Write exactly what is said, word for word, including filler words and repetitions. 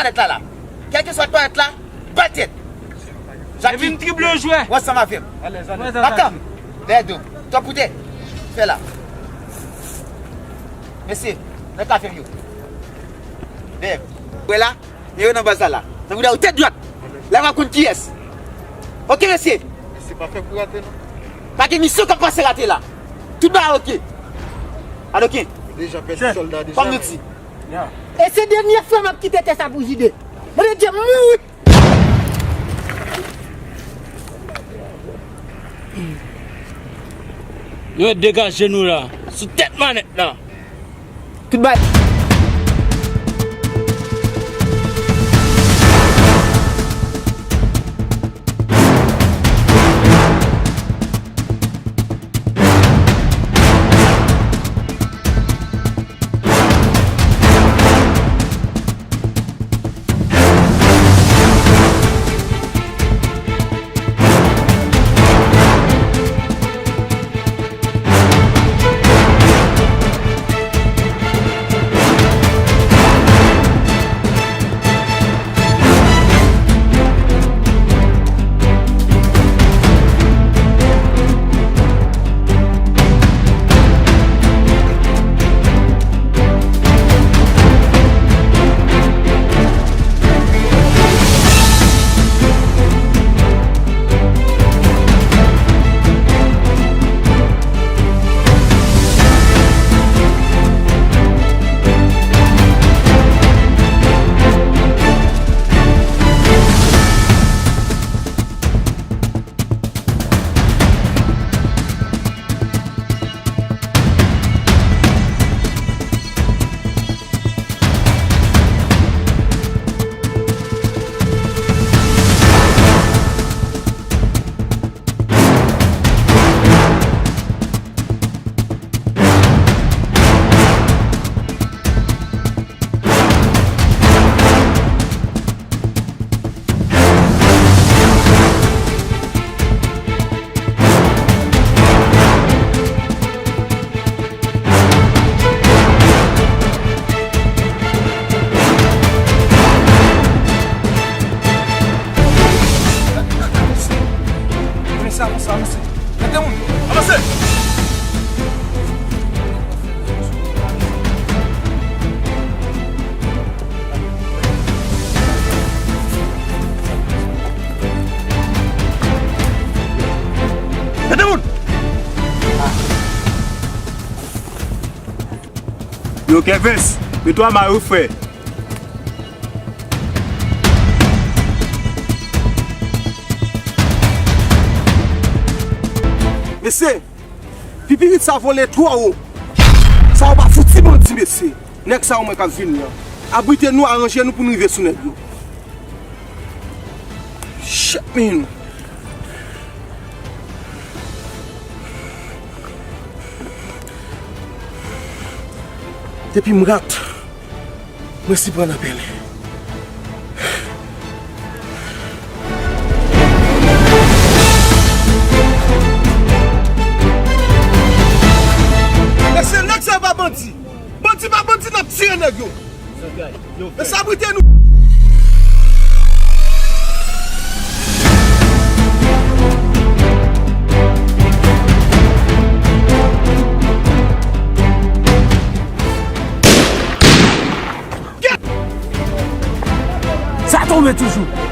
twalèt la la. Kèlkeswa twalèt la, bat tèt. Jackie, vin trible jwè. Ou ansanm avè m. Alèz, alèz. Mwen, Tata. Dèyè do. Tòp koute. Fè la. Mesye, nèg ka fè m yo. Dèyè. Wè la, men yo nan baz la la. Tankou dèyè tèt dwat. La w ap konn kiyès. Oke, mesye. Mesye, pa fè kou rate, non. Pa gen misyon k ap pase rate la. Tout bagay oke. Adoken. Deja pèdi sòlda deja. Kòm nou di. E se dènye fwa m ap kite tè sa pou Jide. Mande Dye m mouri. Yo degaje nou la, sou tèt manèt la. Tout bay. Kounye sa konsa, mesye. Mete moun, avanse! Mete moun! Yo, Kevens, mete w a mari wi, frè. Mesye, pipirit sa vole twò wo. Sa yo pa fouti bandi, mesye. Nèg sa yo mwen k ap vini an. Abrite nou, aranje nou pou n rive sou nèg yo. Shit, man. Depi m rat, mwen si pran nan pèlen. Mesye, nèg sa yo pa bandi. Bandi pa bandi, n ap tire nèg yo. Men sa brite nou. Sa tonbe toujou.